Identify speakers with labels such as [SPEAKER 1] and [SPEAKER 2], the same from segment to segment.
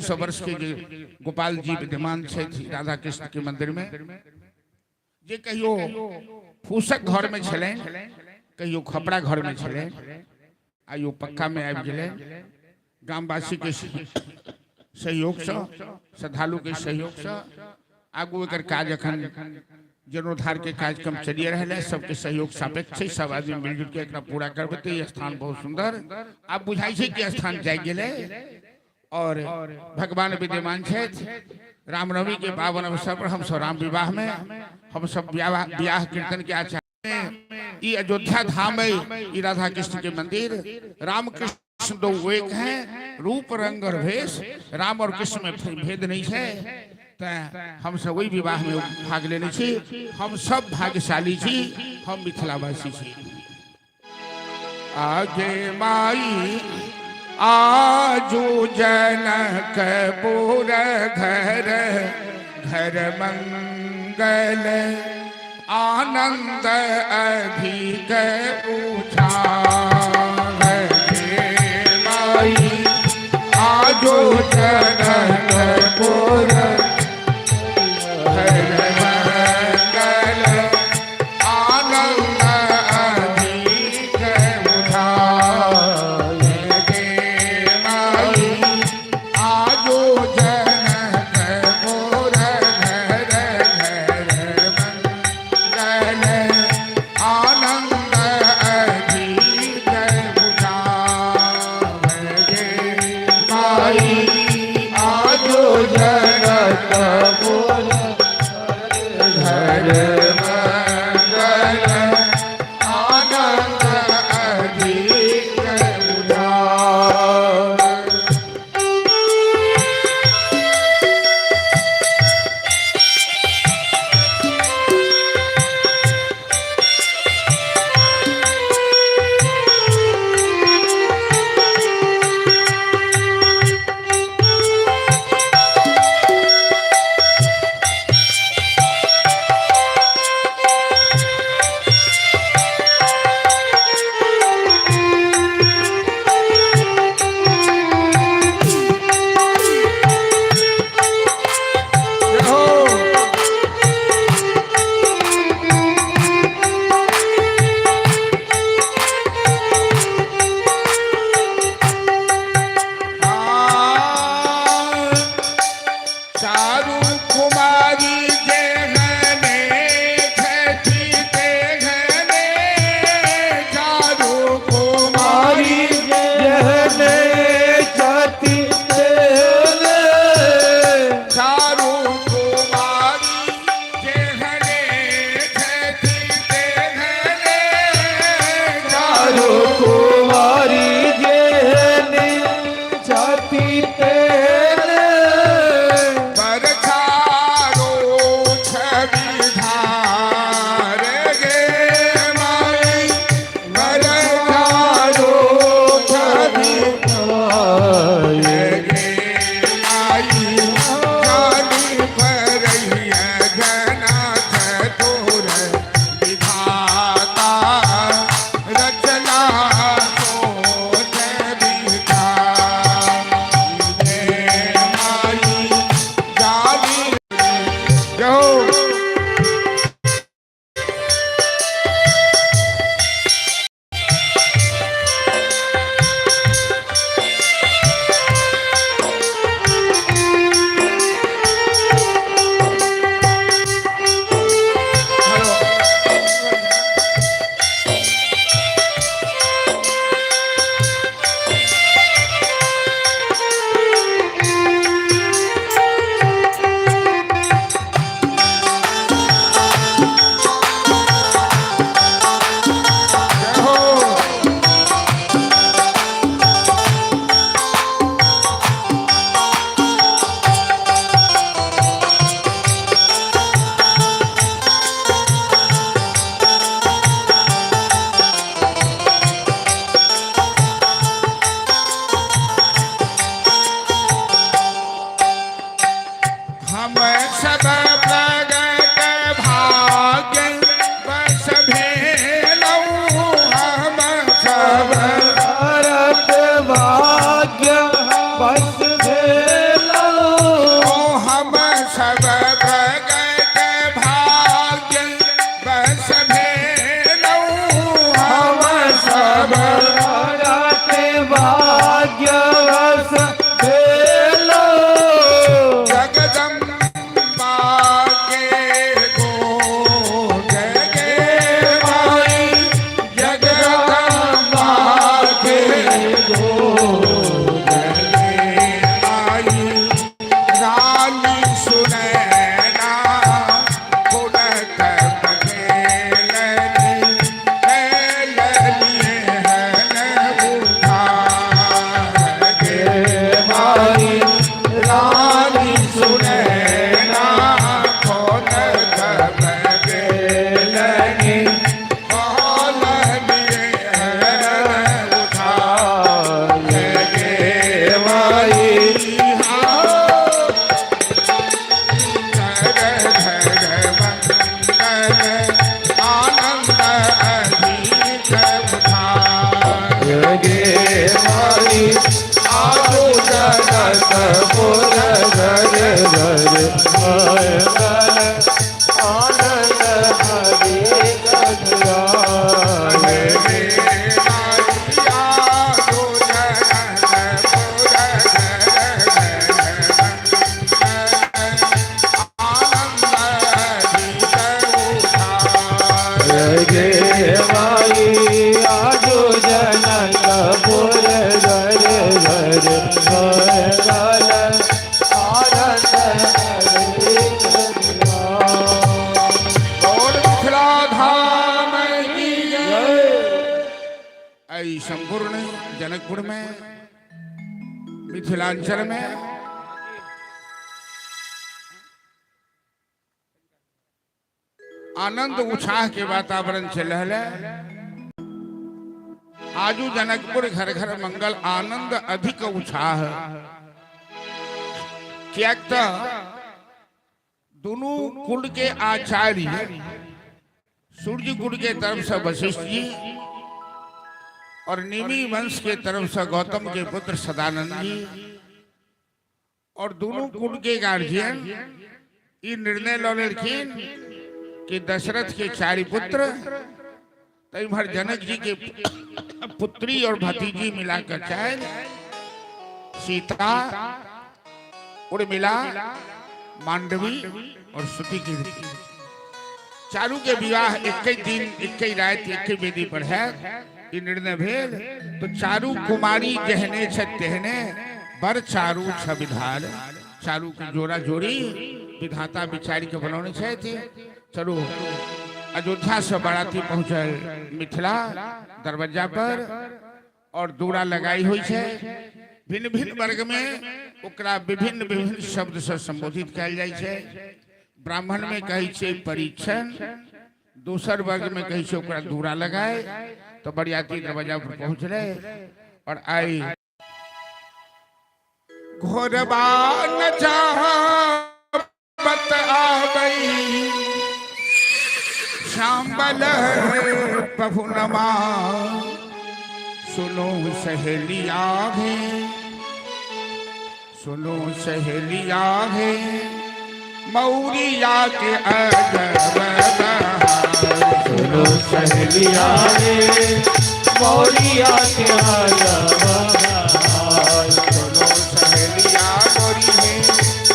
[SPEAKER 1] 300 वर्ष के जे गोपाल जी विद्यमान छथि राधा कृष्ण के मंदिर में, जे कहियो फूसक घर में छलनि, कहियो खपड़ा घर में छलनि, आइ ओ पक्का में आबि गेलै। ग्रामवासी के सहयोग से, श्रद्धालु के सहयोग से आगू एकर काज अखन जीर्णोद्धार के कार्यक्रम चलिए रहल है। सबके सहयोग सापेक्ष छै, सब आदमी मिलजुल के एकरा पूरा करबे। ई स्थान बहुत सुंदर आब बुझाइ छै कि स्थान जागि गेलै और भगवान विद्यमान छथि। रामनवमी के पावन अवसर पर हम सब राम विवाह में हम सब ब्याह कीर्तन के आचार्य ई अयोध्या धाम है, ई राधा कृष्ण के मंदिर। राम कृष्ण दो एक हैं, रूप रंग और भेष। राम और कृष्ण में भेद नहीं है। हम सब वही विवाह में भाग लेने छी। हम सब भाग्यशाली छी, हम मिथिलावासी छी। आगे माई आजू जनकपुर घर घर मंगल आनंद अधिक पूछा। माई आजू जनकपुर घर मंगल आनंद अधिक उठाए गे माई आजो जनकपुर घर घर मंगल आनंद अधिक उठाए गे माई। जनकपुर में, मिथिलांचल में आनंद उत्साह के वातावरण चल रहा है। आजू जनकपुर घर घर मंगल आनंद अधिक उत्साह, किएक त दुनू कुल के आचार्य सूर्य कुल के तरफ से वशिष्ठ जी और निमी वंश के तरफ से गौतम के पुत्र सदानंद जी और दोनों कुल के गार्जियन ई निर्णय लऽ लेलखिन कि दशरथ के चारि पुत्र, तो इम्हर जनक जी के पुत्री और भतीजी मिलाकर चारि, सीता, उर्मिला, मांडवी और श्रुति कीर्ति, चारू के विवाह एक दिन, एक राति, एक वेदी पर है। ई निर्णय भेल तो चारू कुमारी जेहने छथि तेहने बर चारू छविधार, चारू के जोड़ा जोड़ी विधाता बिचारी के बनौने छथि। चलू, अयोध्या से बाराती पहुंचल मिथिला दरवाजा पर और दूरा लगाई हुई छै। भिन्न भिन्न वर्ग में ओकरा विभिन्न विभिन्न शब्द से संबोधित कयल जाइ छै। ब्राह्मण में कहै छै परीक्षण, दोसर वर्ग में कहै छै ओकरा दूरा लगाए। तो बरियाती दरवाजा पर पहुंचले और आई घोरबा नचावत आबई श्यामल पहुनमा, सुनो सहेलिया हे, सुनो सहेलिया हे, मौरिया के अजब बहार।
[SPEAKER 2] सुनो सहेलिया रे मौरिया के अजब बहार।
[SPEAKER 1] सुनो सहेलिया गोरी हे,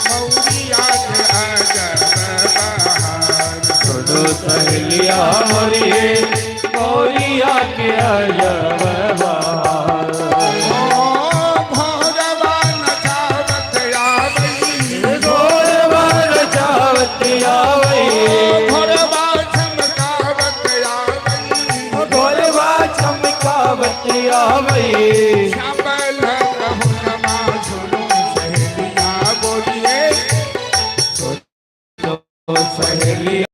[SPEAKER 1] मौरिया के अजब बहार।
[SPEAKER 2] सुनो सहेलिया मोरी मौरिया के अजब बहार।
[SPEAKER 1] ओ भोरवा नचावत आबई,
[SPEAKER 2] गोरवा नचावत आवई,
[SPEAKER 1] भोरवा चमकावत आबई,
[SPEAKER 2] गोरवा चमकावत आवई।
[SPEAKER 1] श्यामल बहुनमा, सुनो सहेलिया बोलिए,
[SPEAKER 2] सुनो सहेलिया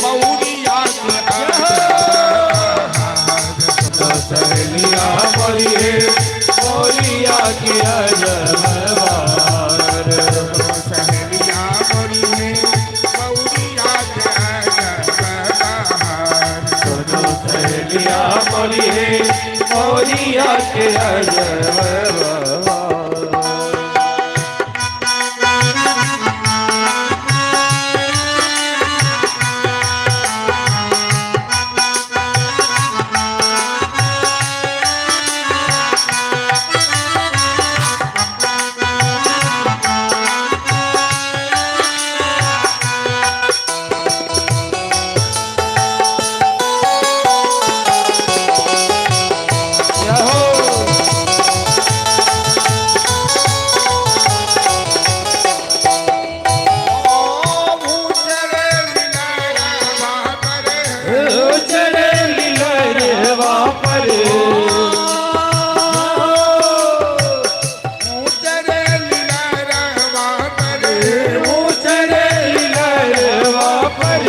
[SPEAKER 1] मौरिया के अजब बहार।
[SPEAKER 2] सुनो सहेलिया मोरी मौरिया के अजब बहार।
[SPEAKER 1] सुनो सहेलिया बोलिए, मौरिया के अजब बहार।
[SPEAKER 2] सुनो सहेलिया मोरी मौरिया के अजब बहार। यहो
[SPEAKER 1] ओ भूचर मिलरवा पर,
[SPEAKER 2] चढ़े लीलरवा पर,
[SPEAKER 1] भूचर मिलरवा पर,
[SPEAKER 2] चढ़े लीलरवा पर,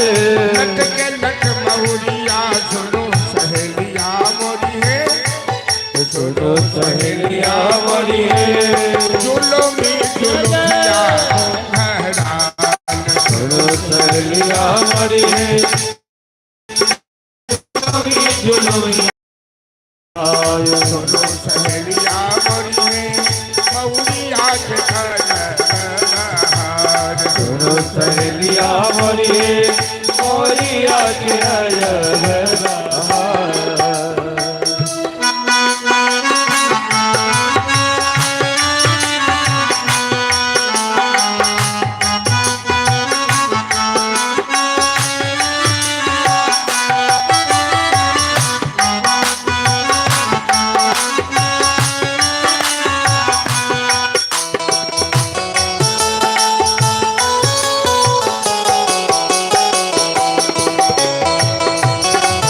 [SPEAKER 1] लटके लट मौरिया, सुनो सहेलिया मोरी है,
[SPEAKER 2] सुनो सहेलिया मोरी
[SPEAKER 1] झूलो में झूलिया घरान।
[SPEAKER 2] सुनो सहेलिया मोरी
[SPEAKER 1] सुनो सहेलिया मोरी है, मौरिया के बहार।
[SPEAKER 2] सुनो सहेलिया मोरी मौरिया के अजब बहार।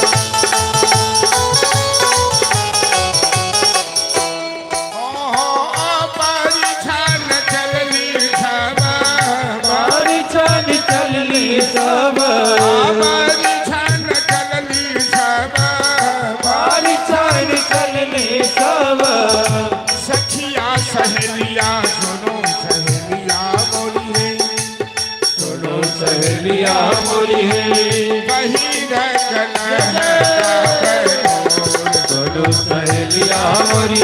[SPEAKER 1] ओ
[SPEAKER 2] मोरी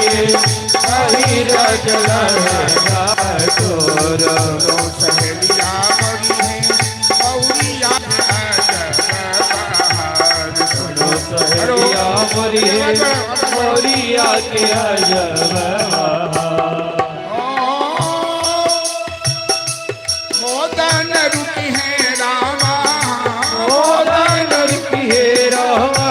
[SPEAKER 2] कही रजल तोर।
[SPEAKER 1] सुनो सहेलिया मोरी है मौरिया बहार।
[SPEAKER 2] सुनो सहेलिया मोरी मौरिया के अजब
[SPEAKER 1] मोदन रुकी है रामा,
[SPEAKER 2] मोदन रुकी है रामा,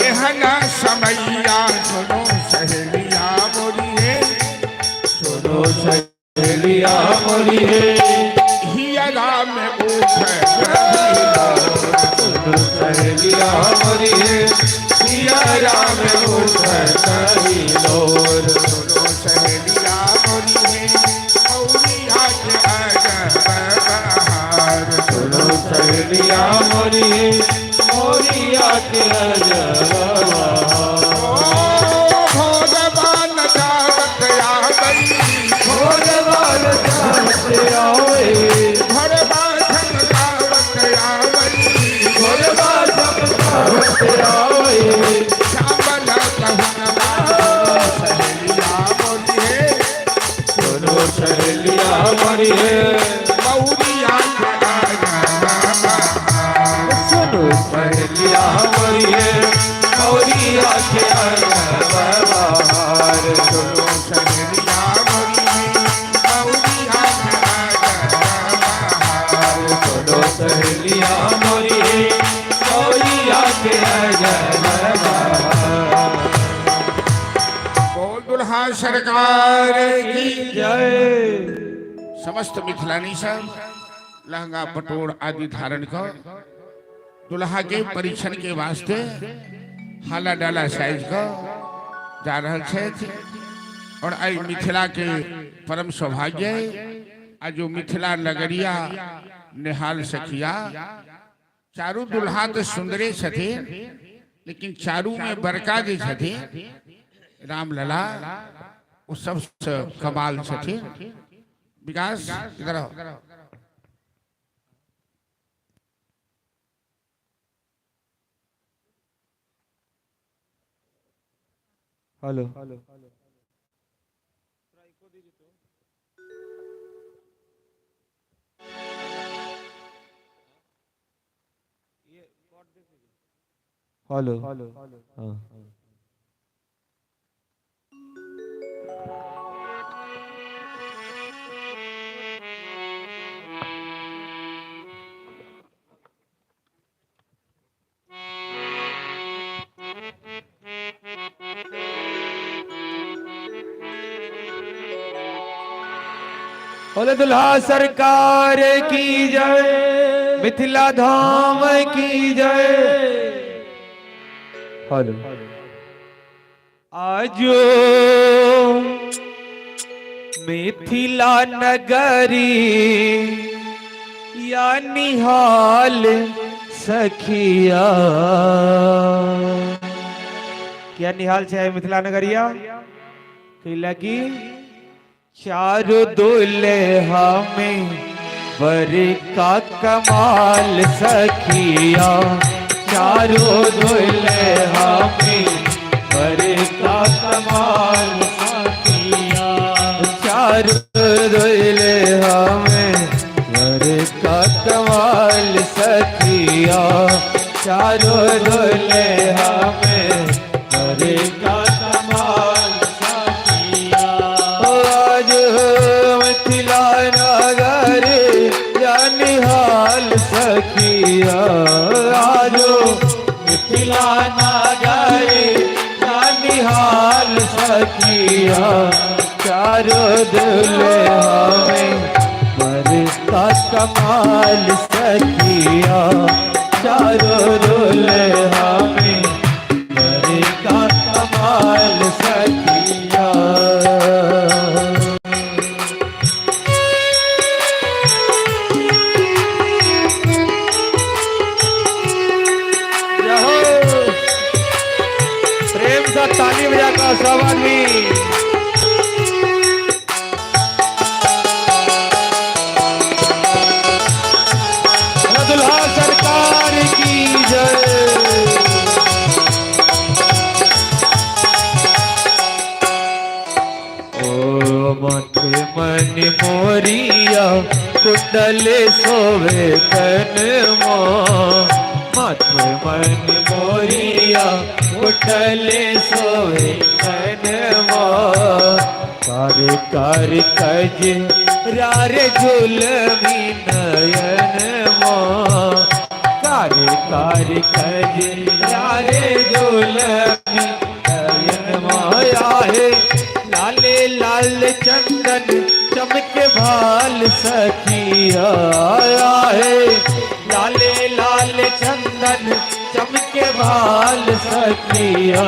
[SPEAKER 1] एहन समैया। सुनो सहेलिया मोरी है,
[SPEAKER 2] सुनो सहेलिया मोरी है,
[SPEAKER 1] हियरा में उठ।
[SPEAKER 2] सुनो सहेलिया मोरी है, हियरा में उठ लोर।
[SPEAKER 1] सुनो सहेलिया मोरी है मौरिया के अजब बहार।
[SPEAKER 2] सुनो सहेलिया मोरी है मौरिया के अजब बहार।
[SPEAKER 1] भोजवान जावत आवई,
[SPEAKER 2] भोजवान जावत आवे,
[SPEAKER 1] भरबाधन जावत आवई,
[SPEAKER 2] भोजवान जावत आवे,
[SPEAKER 1] श्यामल कहन सहेलिया मोरी है,
[SPEAKER 2] सुनो सहेलिया मोरी है,
[SPEAKER 1] मौरिया के अजब बहार।
[SPEAKER 2] सुनो सहेलिया मोरी है मौरिया के अजब बहार।
[SPEAKER 1] सुनो सहेलिया मोरी है मौरिया के अजब बहार।
[SPEAKER 2] सुनो सहेलिया मोरी है मौरिया के अजब बहार।
[SPEAKER 1] बोल दुल्हा सरकार की
[SPEAKER 2] जय।
[SPEAKER 1] समस्त मिथिलानी सब लहंगा पटोर आदि धारण कर दुल्हा के परीक्षण के वास्ते हाला डाला साइज का जा रहल छथि। और आई मिथिला के परम सौभाग्य आ जो मिथिला नगरिया निहाल सखिया, चारू दुल्हा तो सुंदरे छथिन, लेकिन चारू में बड़का जे छथिन रामलला, वो सबसे कमाल छथिन। विकास इधर आओ।
[SPEAKER 2] हेलो हेलो हाँ। बोले दुल्हा सरकार की जय, मिथिला धाम की जय। हेलो आजो मिथिला नगरी या निहाल सखिया। क्या निहाल छै मिथिला नगरिया की लगी चारों दुल्हा में बर का कमाल सखिया। चारों दुल्हा में बर का कमाल सखिया। चारों दुल्हा में बर का कमाल सखिया। चारों दुल्हा में बर का कमाल सखिया। आज मिथिला नगर या निहाल सखिया। आज मिथिला नगर या निहाल सखिया। चारों दुल्हा में बर का कमाल सखिया। चारों दुल्हा में बर का कमाल सखिया। रहो प्रेम से ताली बजाकर सब आदमी। दुल्हा सरकार की जय। मोरिया कुंडल सोवे तन मो, माथे मन मोरिया कुंडल सोवे तन मो। कार कार कज रार झुलमी नयन मो, कार कार कज रार झुलमी नयन माया है। लाले लाल चंदन चमके भाल सखिया है, लाले लाल चंदन चमके भाल सखिया।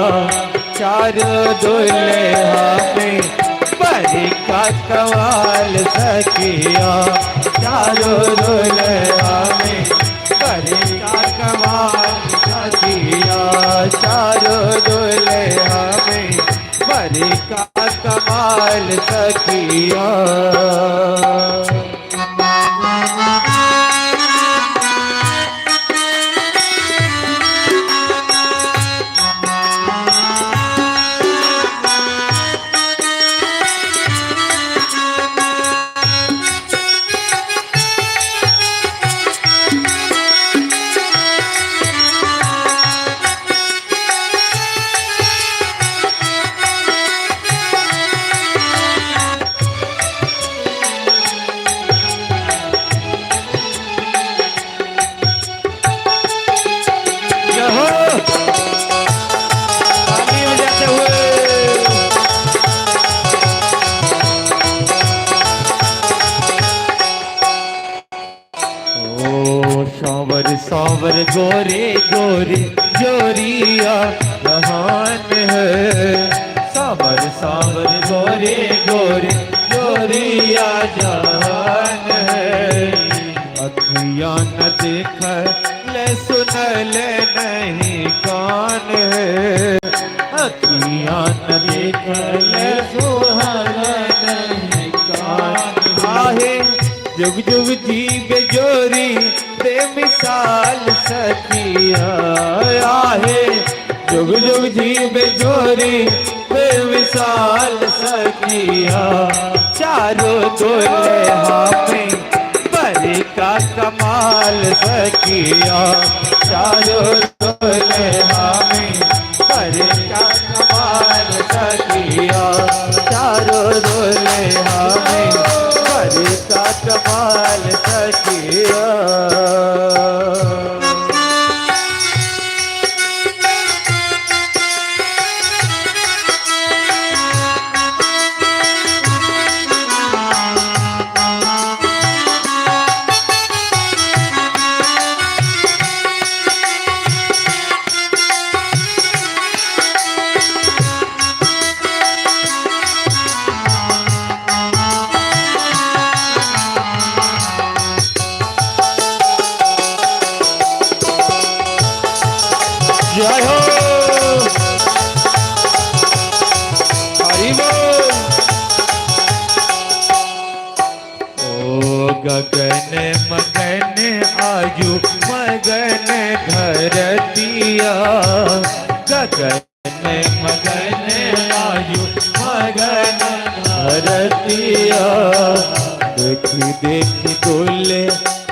[SPEAKER 2] चार दुल्हा में बरी का कवाल सखिया, चारों दुल्हा में बरी का कवाल सखिया, चारों दुल्हा में बरी का कमाल सखिया। जय हो, ताली बजाते हुए। ओ सांवर सांवर गोरे गोरे जोरिया जहान है, सांवर सांवर गोरे गोरे जोरिया जहान है। अखियां न देख ले सुन ले नहीं कान है, अखियां न देख ले सुन नहीं कान आहे। जुग जुग जीव जोरी बेमिसाल सखिया आहे, जुग जुग जीव जोरी बेमिसाल सखिया। चारों दुल्हा में बरी का कमाल सखिया, चारों दुल्हा में बरी का कमाल सखिया, चारों दुल्हा में बरी का कमाल सखिया। जय हो, हरि बोल। ओ गगन मगन आयु मगन धरतिया, गगन मगन आयु मगन धरतिया। देखी देखी डोले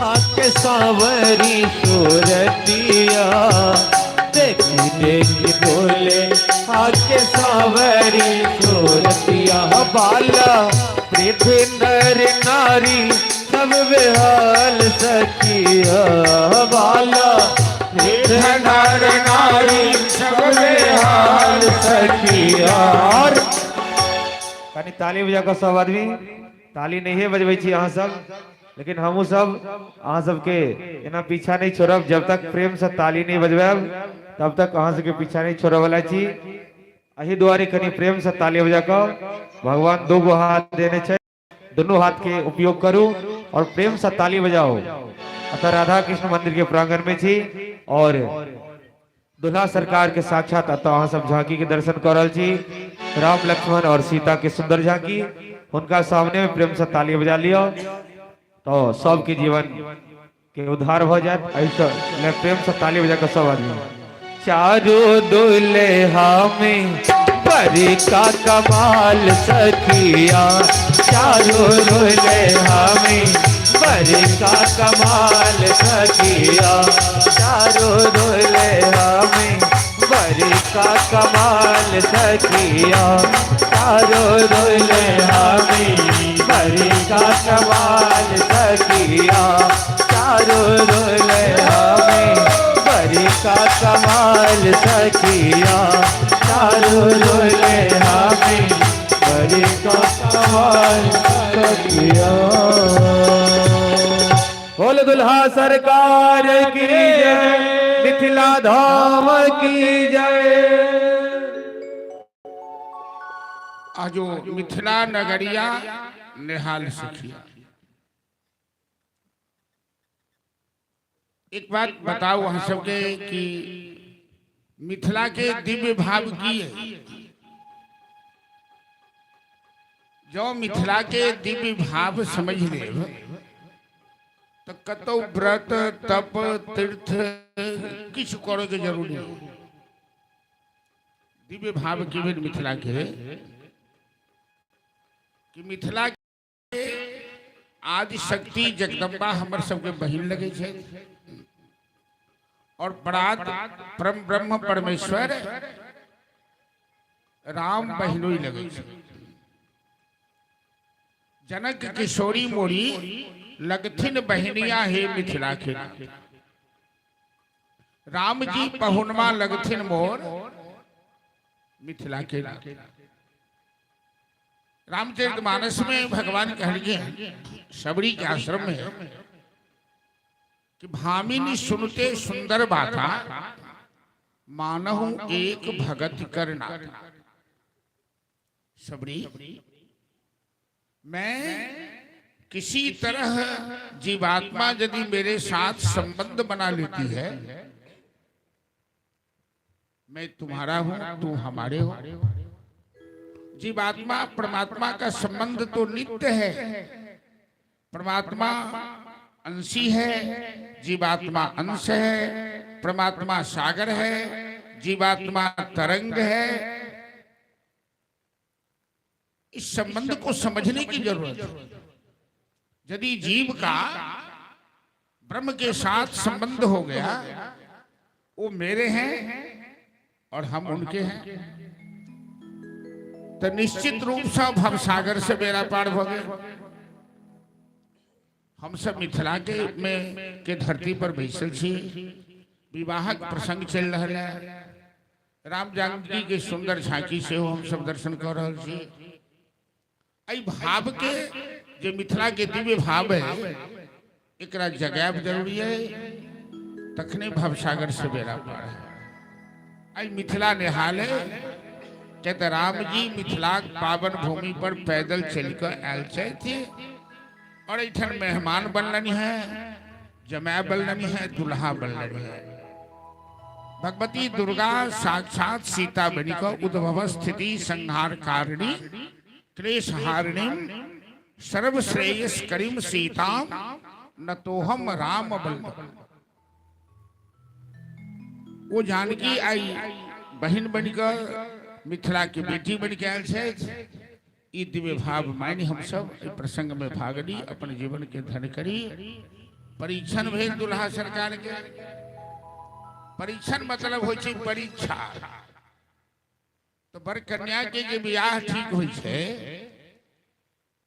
[SPEAKER 2] आके सावरी सूरतिया, देखी देखी डोले आके सावरी सूरतिया। बाला पृथ्वी नर नारी सब बेहाल सखिया, बाला पृथ्वी नर नारी सब बेहाल सखिया। कनी ताली बजा कऽ सब आदमी, ताली नहीं बजबै छी अहाँ सब, लेकिन हमहूँ सब अहाँ सबके एना पीछा नहीं छोड़ब। जब तक प्रेम से ताली नहीं बजबायब तब तक अहाँ सबके पीछा नहीं छोड़ब वाला छी। एहि दुआरे कनी प्रेम से ताली बजा कऽ, भगवान दू गो हाथ देने छै, दुनू हाथ के उपयोग करू और प्रेम से ताली बजाओ। अतः राधा कृष्ण मंदिर के प्रांगण में छी और दुल्हा सरकार के साक्षात अतः अहाँ सब झांकी के दर्शन कर रहल छी। राम लक्ष्मण और सीता के सुंदर झांकी हुनका सामने में प्रेम से ताली बजा लियो तो सबके जीवन के उद्धार भ जायत। एहिसँ ले प्रेम से ताली बजा कऽ सब आदमी। चारों दुल्हा में बड़ी का कमाल सखिया, चारों रोले हमें बड़ी का कमाल सखिया, चारों रोले हमें बड़ी का कमाल सखिया, चारों रोले हमें बड़ी का कमाल सखिया, चारों रोले हमें बड़ी का कमाल सखिया, चारों रोले हमें बड़ी का कमाल सखिया। बोल दुल्हा सरकार की जय, मिथिला धाम की जय।
[SPEAKER 1] आजो मिथिला नगरिया निहाल सखिया। एक बात बताओ हम सबके कि मिथिला के दिव्य भाव की है। जो मिथिला के दिव्य भाव समझ लेब तो कतौ व्रत तप तीर्थ किछु करे के जरूरी नहीं। दिव्य भाव की भेल मिथिला के कि मिथिला के आदि शक्ति जगदम्बा हमर सबके बहिन लगे छै और परात परम ब्रह्म परमेश्वर राम बहिनोई लगे छै। जनक किशोरी मोरी लगथिन बहिनिया हे मिथिला के राम जी पहुनमा लगथिन मोर मिथिला के। रामचरित मानस में भगवान कहलिए सबरी के आश्रम में कि भामिनी सुनते सुंदर बाता मानहु एक भगत करना। सबरी मैं किसी तरह जीवात्मा यदि मेरे साथ संबंध बना लेती है, मैं तुम्हारा हूं तुम हमारे हो। जीवात्मा परमात्मा का संबंध तो नित्य है। परमात्मा अंशी है, जीवात्मा अंश है। परमात्मा सागर है, जीवात्मा तरंग है। इस संबंध को समझने की जरूरत है। यदि जीव का ब्रह्म के साथ संबंध हो गया, वो मेरे हैं और हम उनके हैं, तो निश्चित रूप से भव सागर से मेरा पार हो गया। हम सब मिथिला के में के धरती पर बैसल छी, विवाहक प्रसंग चल रहा है, राम जानकी के सुंदर झांकी से हम सब दर्शन कर रहल छी। एहि भाव के जे मिथिला के दिव्य भाव है एकरा जगायब जरूरी है, तखने भवसागर से बेड़ा पार है। आई मिथिला निहाल है कहते राम जी मिथिलाक पावन भूमि पर पैदल चलि कऽ आयल छथि और एहिठाम मेहमान बनलनि है, जमाय बनलनि है, दुल्हा बनलनि है। भगवती दुर्गा साक्षात सीता बनि कऽ उद्भव स्थिति संहार कारिणी क्लेश हारिणी सर्वश्रेयस करीम सीताम नतोहम राम बल्लभ। ओ जानकी आई बहिन बनि कऽ मिथिला के बेटी बनि के आयल छथि। ई दिव्य भाव मानि हमसब एहि प्रसंग में भाग ली, अपन जीवन के धन करी। परीक्षण भेल दुल्हा सरकार के। परीक्षण मतलब होइ छै परीक्षा। तो वर कन्या के जे बियाह ठीक होइ छै,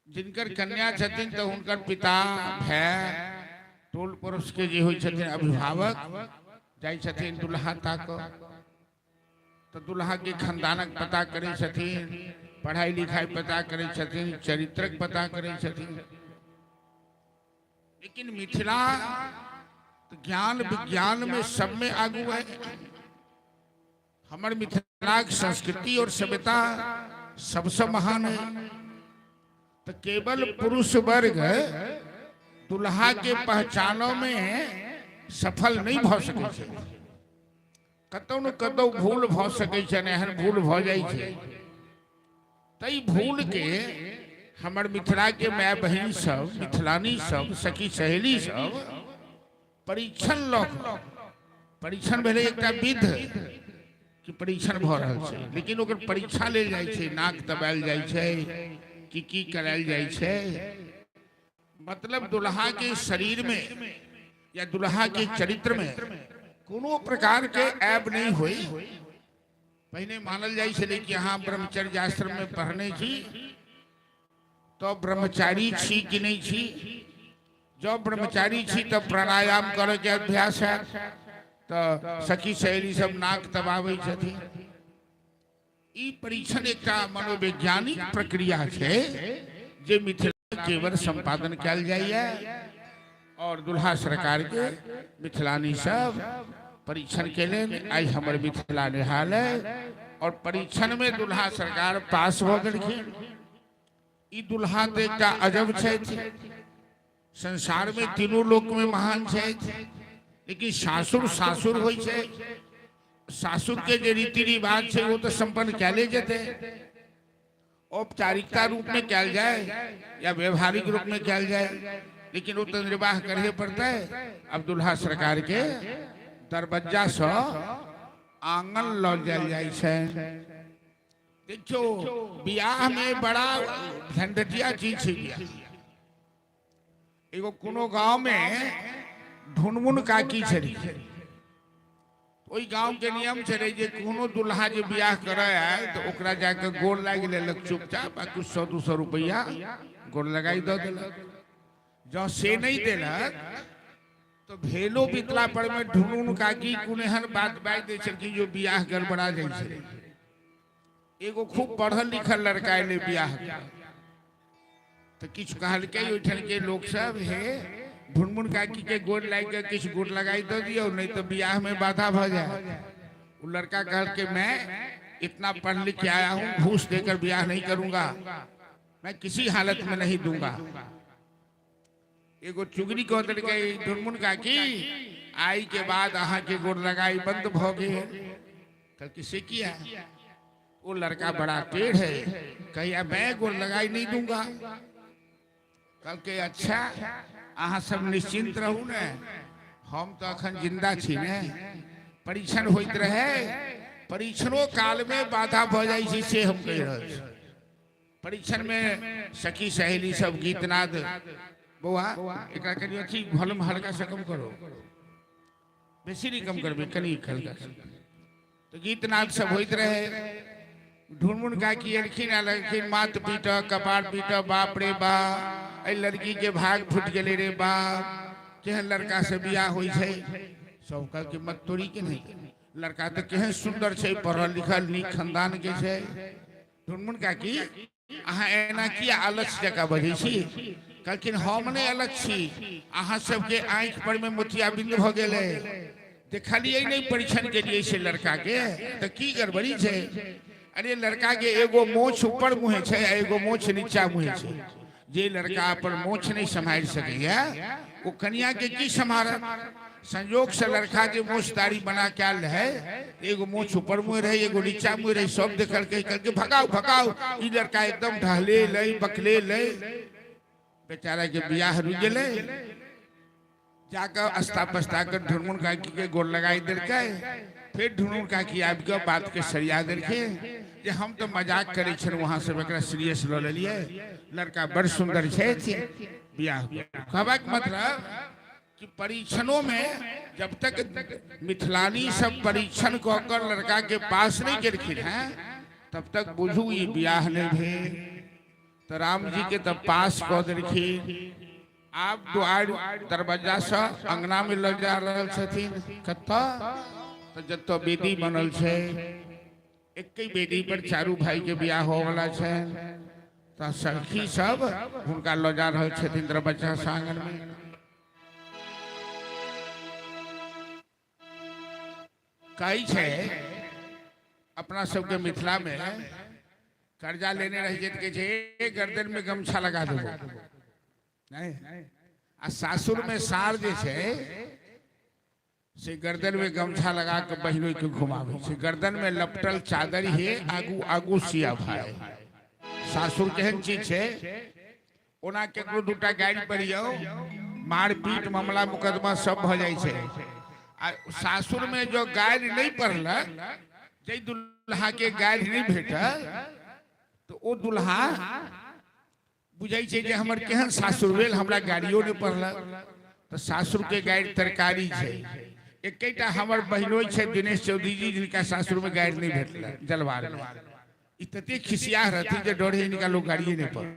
[SPEAKER 1] जिनकर कन्या छथिन तो हुनकर पिता भाय टोल पड़ोस के जे होइ छथिन अभिभावक जाइ छथिन दुल्हा ताक, तो दुल्हा के खानदानक पता करै छथिन, पढ़ाई लिखाई पता करै छथिन, चरित्रक पता करै छथिन। लेकिन मिथिला तो ज्ञान विज्ञान में सब में आगू है। हमर मिथिलाक संस्कृति और सभ्यता सबसे महान है। तो केवल पुरुष वर्ग दुल्हा के पहचानों में सफल नहीं भ सकै छै, कतौ न कतौ भूल भ सकै छै, एहन भूल भ जाइ छै। तै भूल के हमर मिथिला के माय बहिन सब, मिथिलानी सब, सखी सहेली सब परीक्षण लऽ कऽ, परीक्षण भेलै एकटा विध। कि परीक्षण भऽ रहल छै, लेकिन ओकर परीक्षा लेल जाइ छै, नाक दबायल जाइ छै कि की करायल जाइ छै। मतलब दुल्हा के शरीर में या दुल्हा के चरित्र में कोनो प्रकार के ऐब नहीं होई। पहिने मानल जाइ छलै कि अहाँ ब्रह्मचर्य आश्रम में पढ़ने छी तो ब्रह्मचारी छी कि नहीं छी। जब ब्रह्मचारी छी तो प्राणायाम करे के अभ्यास है, तो सखी सहेली सब नाक दबाबै छथिन। ई परीक्षण एकटा मनोवैज्ञानिक प्रक्रिया छै जे मिथिला केवल संपादन कयल जाइए और दुल्हा सरकार के मिथिलानी सब परीक्षण केलनि। आइ हमर मिथिला निहाल है और परीक्षण में दुल्हा सरकार पास भऽ गेलखिन। ई दुल्हा तऽ एकटा अजब छथि, संसार में तीनों लोक में महान छथि, लेकिन सासुर सासुर होइ छै। सासुर के जे रीति रिवाज छै ओ तऽ संपन्न कैले जेतै, औपचारिकता रूप में कैल जाए या व्यवहारिक रूप में कैल जाए, लेकिन ओ तऽ निर्वाह करहे पड़तै। अब दुल्हा सरकार के दरवज्जा से आंगन लऽ जायल जाइ छै। देखियौ, बियाह में बड़ा झंझटिया चीज छै बियाह। एगो कोनो गांव में ढुनमुन काकी छली। ओहि गांव के नियम छलै जे कोनो दुल्हा जे बियाह करय आयल तऽ ओकरा जाके गोर लागि लेलक चुपचाप आ कुछ 100-200 रुपैआ गोर लगाई दऽ देलक। जँ से नहि देलक तो भेलो बीतला पर में ढुनमुन काकी कोनो एहन बात बाजि दै छलखिन जो बियाह गड़बड़ा जाइ छलै। एगो खूब पढ़ल लिखल लड़का एलै बियाह के, तऽ किछु कहलकै ओहिठाम के लोक सब, हे ढुनमुन काकी के गोर लागि के किछु गोर लगाई दऽ दियौ, नहीं तो बियाह में बाधा भऽ जाए। वो लड़का कहलकै, मैं इतना पढ़ लिख के आया हूँ, घूस देकर बियाह नहीं करूंगा, मैं किसी हालत में नहीं दूंगा। एगो चुगली कह देलकै, ढुनमुन काकी आई के बाद अहाँ के गोर लगाई बंद भऽ गेल। कहलकै से किया? वो लड़का बड़ा टेढ़ है, कहिया मैं गोर लगाई नहीं दूंगा। कहलकै अच्छा अहाँ सब निश्चिंत रहू ने, हम तो अखन जिंदा छी ने। परीक्षण होइत रहे, परीक्षणो काल में बाधा भऽ जाइ छै, से हम कहि रहल छी। परीक्षण में सखी सहेली सब गीत नाद, बौआ एकरा कनि अथी वॉल्यूम हल्का से कम करो, बेसी नहीं कम करबे, कनि हल्का से। तो गीत नाद सब होइत रहे। ढुनमुन काकी एलखिन आ लगलखिन माथ पीट कपार पीट, बाप रे बा एहि लड़की के भाग फूटि गेलै रे बाप, केहन लड़का से बियाह होइ छै। सब कहलकै मत तोरी के नहीं, लड़का तऽ केहन सुन्दर छै, पढ़ल लिखल नीक खानदान के छै। ढुनमुन काकी अहाँ एना किया अलस जकाँ बजै छी? कहलखिन हम नहि अलस छी, अहाँ सबके आँखि पर में मोतियाबिंद भऽ गेलै, देखलियै नहि परीक्षण केलियै से लड़का के, तऽ की गड़बड़ी छै? अरे लड़का के एगो मोछ ऊपर मुँहे छै आ एगो मोछ नीचा मुँहे छै। जे लड़का अपन मोछ नहि सम्हारि सकैया ओ कनिया के की सम्हारत? संयोग से लड़का जे मोछ दाढ़ी बना के आयल रहे, एगो मोछ ऊपर मुँह रहे एगो नीचा मुँह रहे, सब देखलकै, कहलकै भगाओ भगाओ, ई लड़का एकदम ढहले लै बकले लै। बेचारा के बियाह रुकि गेलै। जाकऽ अस्ता पस्ता के ढुनमुन काकी के गोर लगाई देलकै। फिर ढुनमुन काकी आबि कऽ बात के सरिया देलखिन जे हम तऽ मजाक करै छलहुँ, अहाँ सब एकरा सीरियस लऽ लेलियै, लड़का बड़ सुन्दर छथि, बियाह। कहबाक मतलब कि परीक्षणों में जब तक मिथिलानी सब परीक्षण कऽ कर लड़का के पास नहीं केलखिन हैं तब तक बुझू ई बियाह नहीं भेल। तऽ राम जी के तऽ पास कऽ देलखिन। आब द्वार दरवाजा से अंगना में लग जा रहल छथिन, कतऽ तऽ जतऽ वेदी बनल छै, एके वेदी पर चारू भाई के बियाह होवला छै। तऽ सखी सब हुनका लऽ जा रहल छथिन दरवाजा से आंगन में। कहै छै अपना सबके मिथिला में कर्जा लेने रह छै तऽ कहै छै ए गर्दन में गमछा लगा देबो, नहीं आ सासुर में सार जे छै से गर्दन में गमछा लगा के बहिनोई के घुमाबै छै, गर्दन में लपटल चादर हे आगू आगू सिया भाई। सासुर केहन चीज छै, ओना केकरो दूटा गारि पड़ियौ मारपीट मामला मुकदमा सब भऽ जाइ छै, आ सासुर में जो गारि नहीं पड़लक जाहि दुल्हा के गारि नहि भेटल तऽ ओ दुल्हा बुझै छै जे हमर केहन सासुर भेल, हमरा गाड़ियो नहि पड़लक। तऽ सासुरके गारि तरकारी छै। एकेटा हमर बहिनोइ छै दिनेश चौधरी जी, जिनका सासुरमे गारि नहि भेटल जलवार। ई तते खिसियाह रहथिन जे डरे हिनका लोग गाड़िए नहि पड़ल।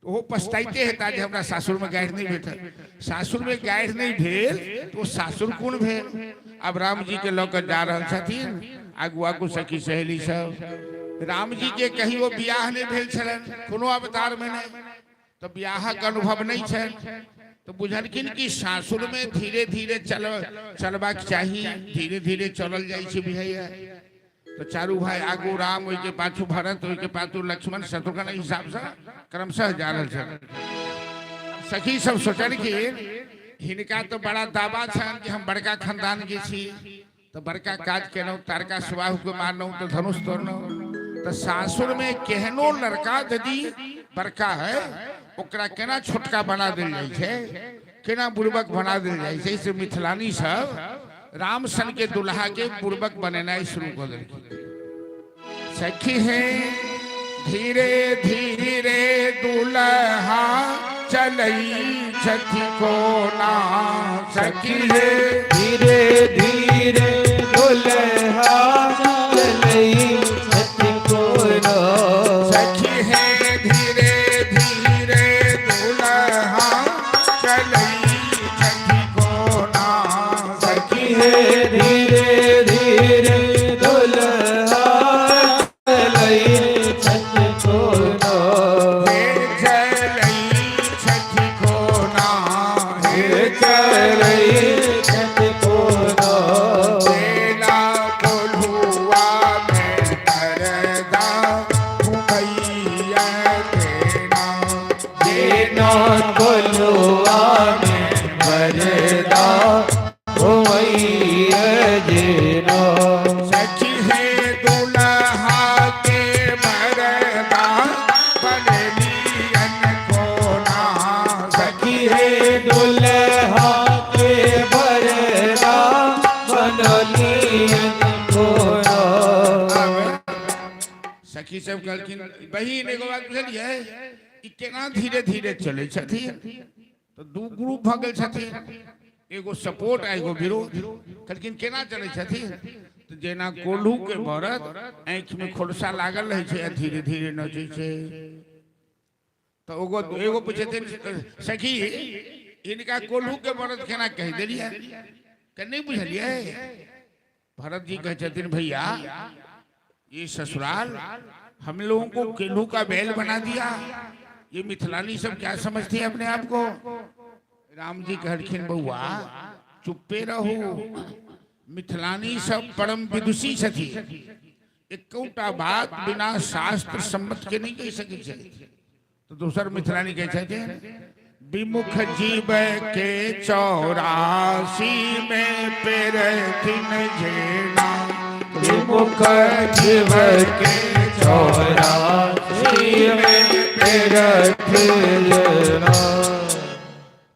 [SPEAKER 1] ओहो पछताइते हेता जे हमरा सासुरमे गारि नहि भेटल। सासुरमे गारि नहि भेल तऽ ओ सासुर कोन भेल? आब रामजी के लऽ कऽ जा रहल छथिन आगू आगू सखी सहेली सब। रामजी के कहियो बियाह नहि भेल छलनि कोनो अवतारमे नहि, तऽ बियाहक अनुभव नहि छनि। तऽ बुझलखिन कि सासुरमे धीरे धीरे चलबाक चाही, धीरे धीरे चलल जाइ छै बुझाइया। तऽ चारू भाई आगू राम, ओहिके पाछू भरत, ओहिके पाछू लक्ष्मण, शत्रुघ्न, एहि हिसाबसँ क्रमशः जा रहल छल। सखी सब सोचलखिन हिनका तऽ बड़ा दावा छनि कि हम बड़का खानदान के छी, तऽ बड़का काज केलहुँ, तारका सुबाहु के मारलहुँ, तऽ धनुष तोड़लहुँ। तऽ सासुर में केहनो लड़का यदि बड़का है, ओकरा केना छोटका बना देल जाइ छै, केना बुड़बक बना देल जाइ छै। से मिथिलानी सब राम सन के दुल्हा के बुड़बक बनेनाइ शुरू कऽ देलखिन। सखी है धीरे धीरे दुल्हा चलई छथि कोना, सखी है
[SPEAKER 2] धीरे धीरे दुल्हा चलई छथि कोना,
[SPEAKER 1] सखी है धीरे धीरे दुल्हा चलई छथि कोना,
[SPEAKER 2] सखी है धीरे धीरे दुल्हा चलई छथि कोना,
[SPEAKER 1] हे चलई छथि कोना,
[SPEAKER 2] हे चलई छथि कोना।
[SPEAKER 1] बेला कोल्हुआ में परदा घुमैया तेना,
[SPEAKER 2] जेना कोल्हुआ में बरदा घुमैया जेना।
[SPEAKER 1] सखी है दुल्हा के मरदा बनेलियन कोना,
[SPEAKER 2] सखी है दुल्हा के बरदा बनलियन कोना।
[SPEAKER 1] सखी सब कहलखिन बहिन एगो बात बुझलियै, ई केना धीरे धीरे चलै छथिन? तऽ दू ग्रुप भऽ गेल छथिन, एगो सपोर्ट आ एगो विरोध। कहलखिन केना चलै छथिन? तऽ जेना कोल्हू के बरद आँखि में खोलसा लागल रहै छै आ धीरे धीरे नचै छै। तऽ एगो एगो पुछथिन सखी हिनका कोल्हू के बरद केना कहि देलियै? के नहि बुझलियै? भरत जी कहै छथिन भैया ये ससुराल हम लोगों को केलू का बैल बना दिया, ये मिथिलानी सब क्या समझते हैं अपने आप को? राम जी कहलखिन बउआ चुप्पे रहू, मिथिलानी सब परम विदुषी छथि, एकोटा बात बिना शास्त्र सम्मत के नहीं कहि सकै छै। तो दोसर मिथिलानी कहै छथिन विमुख जीव के 84 में पेरथिन जेना,
[SPEAKER 2] विमुख जीव के 84 में पेरथिन जेना।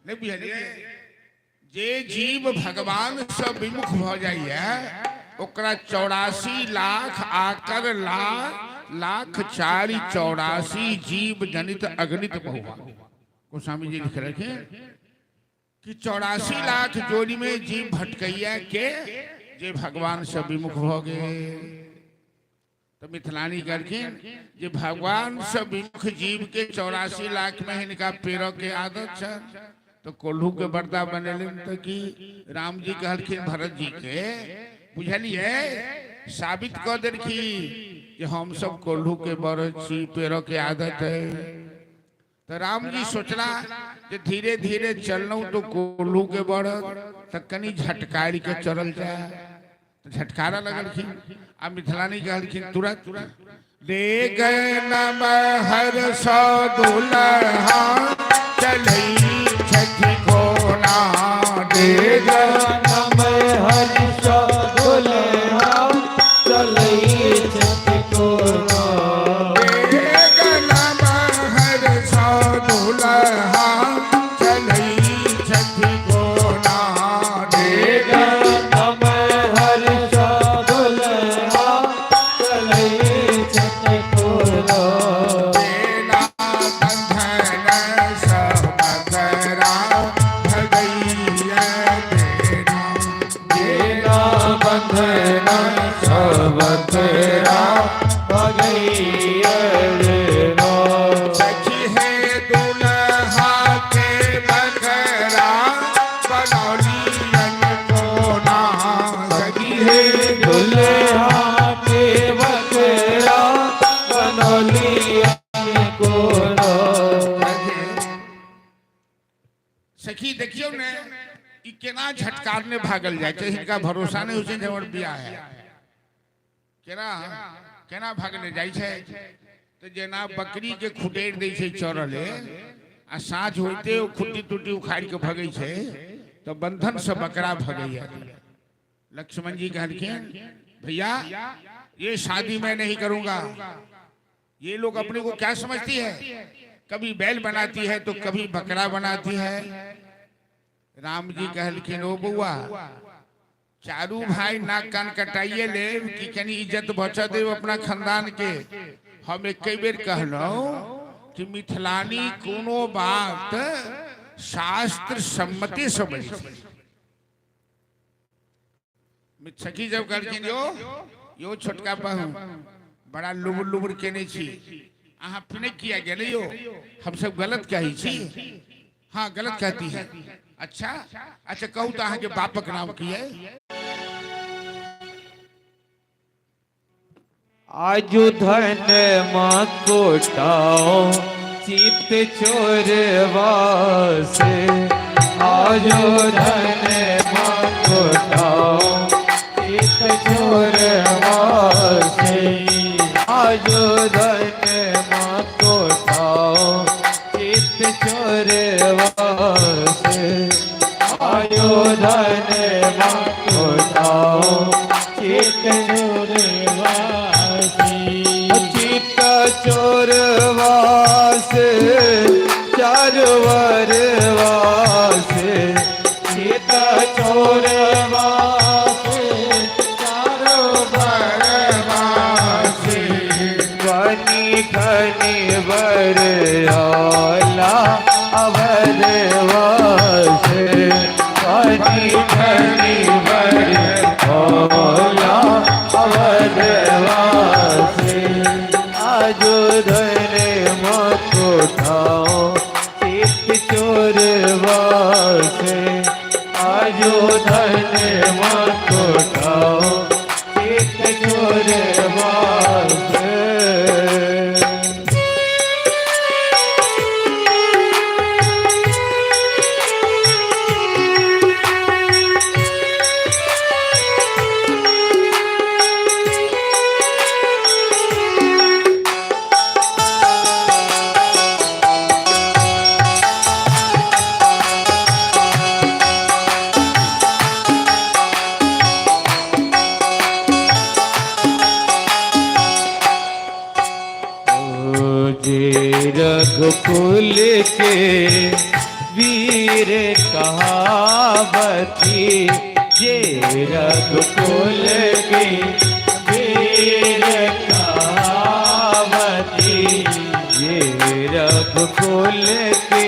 [SPEAKER 1] नहि बुझलियै? जे जीव भगवान से विमुख भऽ जाइए ओकरा 84 लाख आकर लाख चारि 84 जीव जनित अगणित बहुआ। गोस्वामी जी लिख रखे कि 84 लाख जोड़ी में जीव भटकैया के जे भगवान से विमुख भऽ गेल। तो मिथिलानी कहलखिन जे भगवान से विमुख जीव के 84 लाख में हिनका पेड़ के आदत छै, तो कोल्हू के बरदा बनेलनि। तऽ की राम जी कहलखिन भरत जी के बुझलियै, साबित कऽ देलखिन जे हम सब कोल्हू के बरद छी, पेड़ के आदत है। तो राम जी सोचला जे धीरे धीरे चललहुँ तो कोल्हू के बरद, तऽ कनि झटकारि के चलल जाय। तो झटकारा लगलखिन आ मिथिलानी कहलखिन तुरंत दे गए नम हर सौ दुल्हा चलई छथि कोना, दे गए
[SPEAKER 2] नम हर सौ दुल्हा चलई छथि कोना,
[SPEAKER 1] दे गए नम हर सौ दुल्हा चलई छथि कोना, दे
[SPEAKER 2] नम हर सौ दुल्हा
[SPEAKER 1] सखी देखियौ ने ई केना झटकारने भागल जाइ छै, हिनका भरोसा नहि होइ छै जे हमर बियाह है। केना केना भागने जाइ छै? तऽ जेना बकरी के खुटेर दै छै चरले आ साँझ होइते ओ खुट्टी टुट्टी उखाड़ि के भगै छै, तऽ बंधन से बकरा भगैया। लक्ष्मण जी कहलखिन भैया ये शादी मैं नहीं करूंगा, ये लोग अपने को क्या समझती है, कभी बैल बनाती है तो कभी बकरा बनाती है। राम जी कहलखिन ओ बउआ चारू भाई नाक कान कटाइए ले कि कनी इज्जत बचा देव अपना खानदान के। हम एक बेर कहलहुं कि मिथिलानी कोनो बात शास्त्र सम्मति समझ। सखी जब कहलखिन यो यो छोटका बहू बड़ा लुबुर लुबुर केने छी, अहाँ अपने किया गेलै यो, हम सब गलत कहै छी। हाँ गलत कहती है। अच्छा अच्छा कहू तो अहाँ के बापक नाम की है?
[SPEAKER 2] आजु धन मकोटाओ चित चोरवा से, आजु धन मकोटाओ चित चोरवा से, आजु धन मकोटाओ चित चोरवा से, आजु धन मकोटाओ चित चित चोरवा से, चारवरवा से, चित चोरवा से, चारवरवा से, बनी खनी बर आला अवरवा से, बनी खनी बर आला अवरवा से, आजो धन मकोठाओ चित चोरवा से, आजो धन मकोठाओ चित चोरवा से। जे रघुकुल के वीर कहावती, जे रघुकुल के वीर कहावती, जे रघुकुल के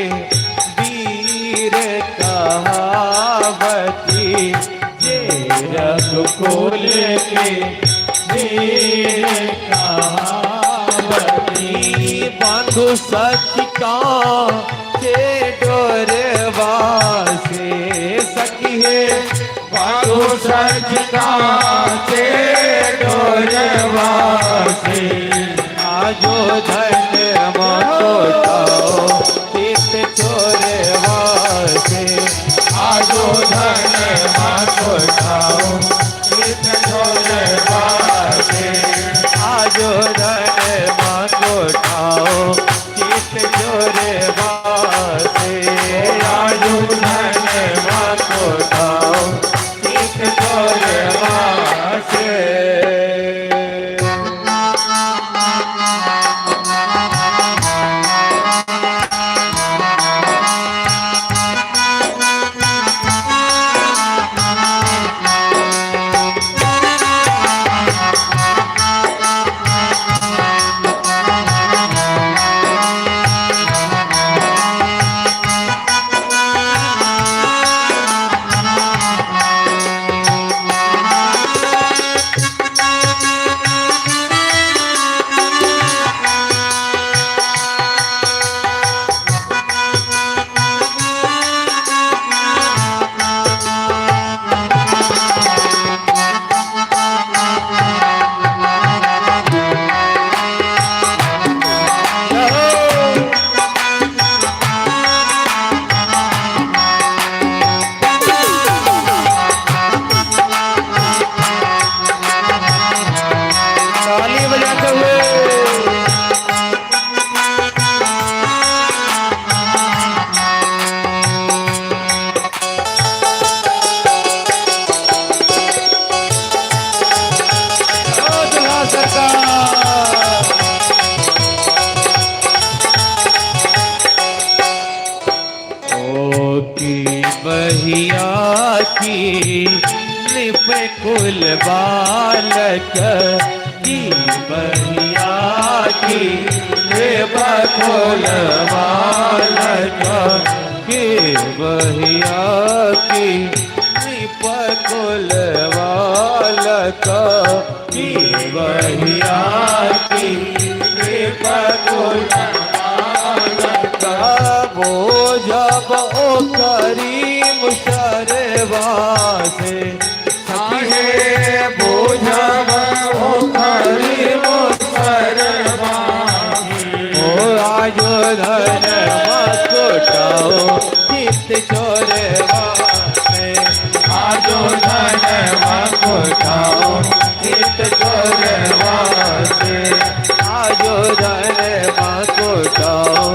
[SPEAKER 2] वीर कहावती, जे रघुकुल के वीर कहावती, बांधु सच का के डोरवा से सखी है, बांधु सच का के डोरवा से, आजो धन मकोटाओ चित चोरवा से, आजो धन मकोटाओ चित चोरवा से, आजो धन मकोटाओ चित चोरवा से, आजो धन मकोटाओ चित चोरवा से।
[SPEAKER 3] ओ की बहिया की नृपकुल बालक, की बहिया की नृपकुल बालक, की बहिया की नृपकुल बालक, की बहिया की नृपकुल बोझब ओ करीम सरवासे, सखी हे बोझब ओ करीम सरवासे। ओ आजो धन मकुटाओ चित चोरवासे, आजो धन मकुटाओ चित चोरवासे, आजो धन मकुटाओ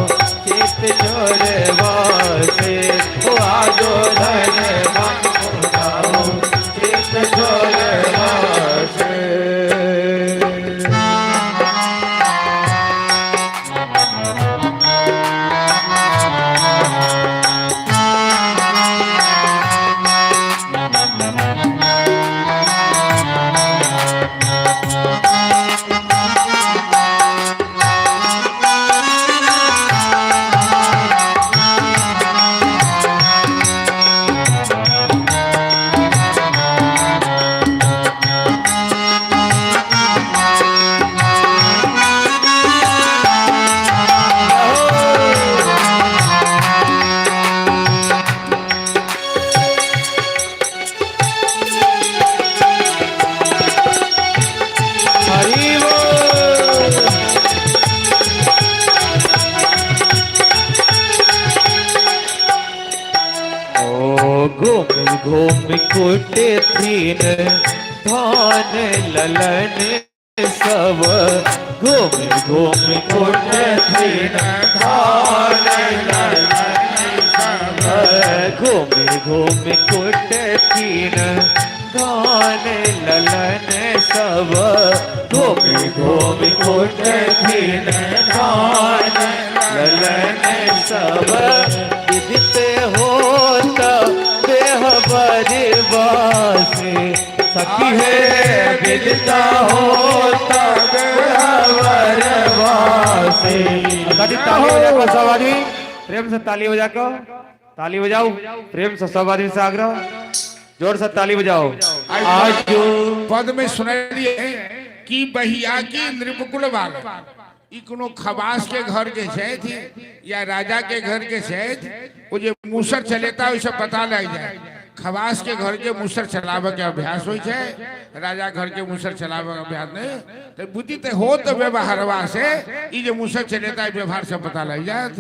[SPEAKER 3] चित चोरवासे, ओ आजो धन मकुटाओ चित चोरवासे। हरि बोल। ओ घूम घूम कुटे थीन धान ललन सब, घूम घूम कुटे थीन धान ललन सब, घूम घूम कुटे थीन धान ललन सब, घूम घूम कुटे थीन धान ललन सब, विदित होत देह बरवासे, सखी हे विदित होत देह बरवासे। कभी ताली बजा कर सब आदमी प्रेम से ताली बजा कर, ताली बजाओ प्रेम से, सब आदमी से आग्रह जोर से ताली बजाओ। आज
[SPEAKER 1] पद में सुनलिए कि बहिया की नृपकुल बालक, ई कोनो खवास के घर के छथि या राजा के घर के छथि, ओ जे मूसर चलेता ओहिसँ पता लागि जाए। खवास के घर के मूसर चलाबे के अभ्यास होइ छै, राजा घर के मूसर चलाबे के अभ्यास नहीं। तो बुद्धि तो हो तो व्यवहारवा से ई जे मूसर चलेता व्यवहार से पता लग जात।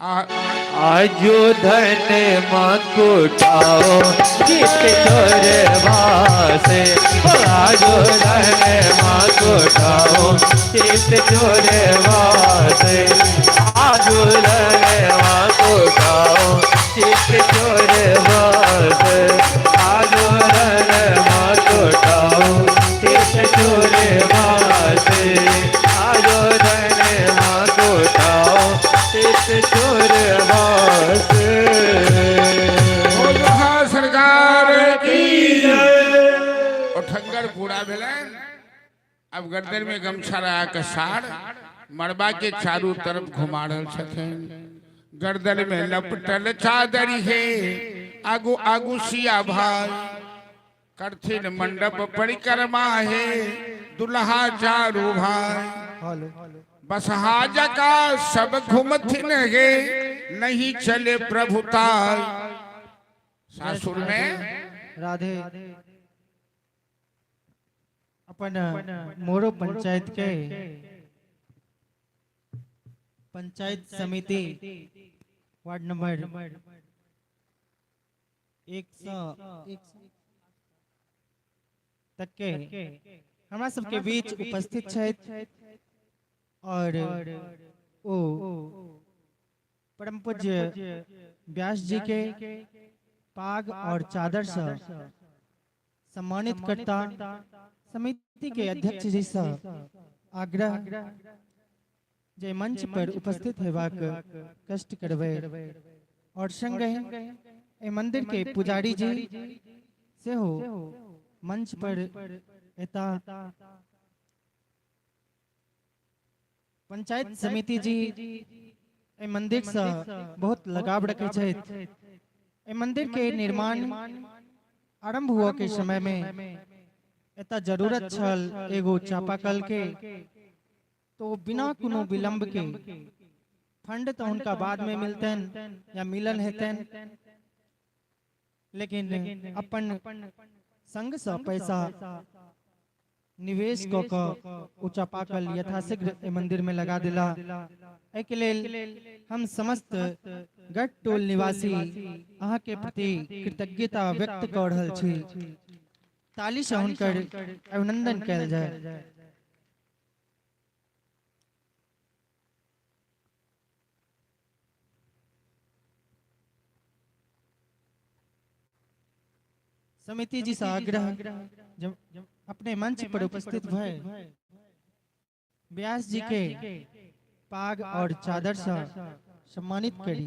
[SPEAKER 3] आजो धन मकुटाओ चित चोरवासे, आजो धन मकुटाओ चित चोरवासे, आजो धन मकुटाओ चित चोरवासे, आजो धन मकुटाओ चित चोरवासे, आजो धन मकुटाओ चित चोरवासे।
[SPEAKER 1] सरकार की ओठंगर पूरा भेलनि। अब गर्दन में गमछा लगा के सार मड़बा के चारू तरफ घुमा रहल छथिन। गर्दन में लपटल चादर हे, आगू आगू सिया भाई करथिन मंडप परिक्रमा हे, दुल्हा चारू भाई बसहा जका सब घुमथिन हे, नहीं चले प्रभुताई। सासुर में
[SPEAKER 4] राधे अपन मोरो पंचायत के पंचायत समिति वार्ड नंबर 101 तक के हमरा सबके बीच उपस्थित छथि और ओ परम पूज्य व्यास जी के पाग और चादर से सम्मानित करता समिति के अध्यक्ष जी से आग्रह जे मंच पर उपस्थित हेबाक कष्ट करबै। और संगहि एहि मंदिर के पुजारी जी सेहो मंच पर एता। पंचायत समिति जी एहि मंदिर से बहुत लगाव रखे छथि। एहि मंदिर के निर्माण आरंभ हुआ के समय में एता जरूरत छल एगो चापाकल के, तो बिना कोनो विलंब के फंड तो उनका बाद में मिलतन या मिलन हेतन, लेकिन अपन संग से पैसा निवेश क क ओ चापाकल यथाशीघ्र एहि मंदिर में लगा दिला। एहि लेल हम समस्त गढ़ टोल निवासी अहाँ के प्रति कृतज्ञता व्यक्त कऽ रहल छी। ताली से हुनकर अभिनंदन कयल जाय। समिति जी से आग्रह जब अपने मंच पर उपस्थित भए व्यास जी के पाग और चादर से सम्मानित करी।